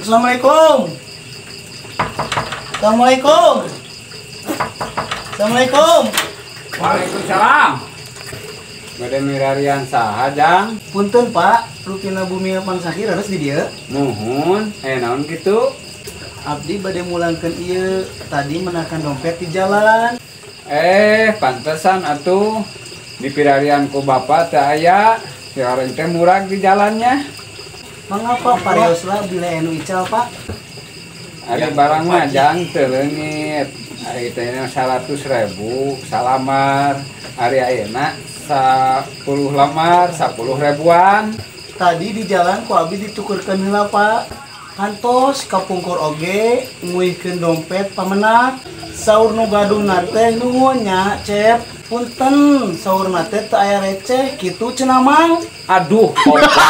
Assalamualaikum. Assalamualaikum. Assalamualaikum. Waalaikumsalam. Bade milarian saha, Jang? Punten, Pak, rupina bumi Pansakir harus di dieu. Muhun, naon kitu? Abdi bade mulangkeun ieu, tadi menakan dompet di jalan. Pantesan atuh di pirarian ku bapak teu aya, si orang teh murag di jalannya. Mangapa parioslah bila anu ical, Pak? Ari barang mah, Jang, teu leungit. Ari teh 100.000 salamar, ari ayeuna 10 lamar 10 ribuan. Tadi di jalan ku abdi ditukerkeun heula, Pak. Kantos kapungkur oge nguihkeun dompet pamenak. Saur nu gaduhna teh nuhun nya, Cep. Punten, saurna teh teu aya receh kitu cenah, Mang. Aduh, opa.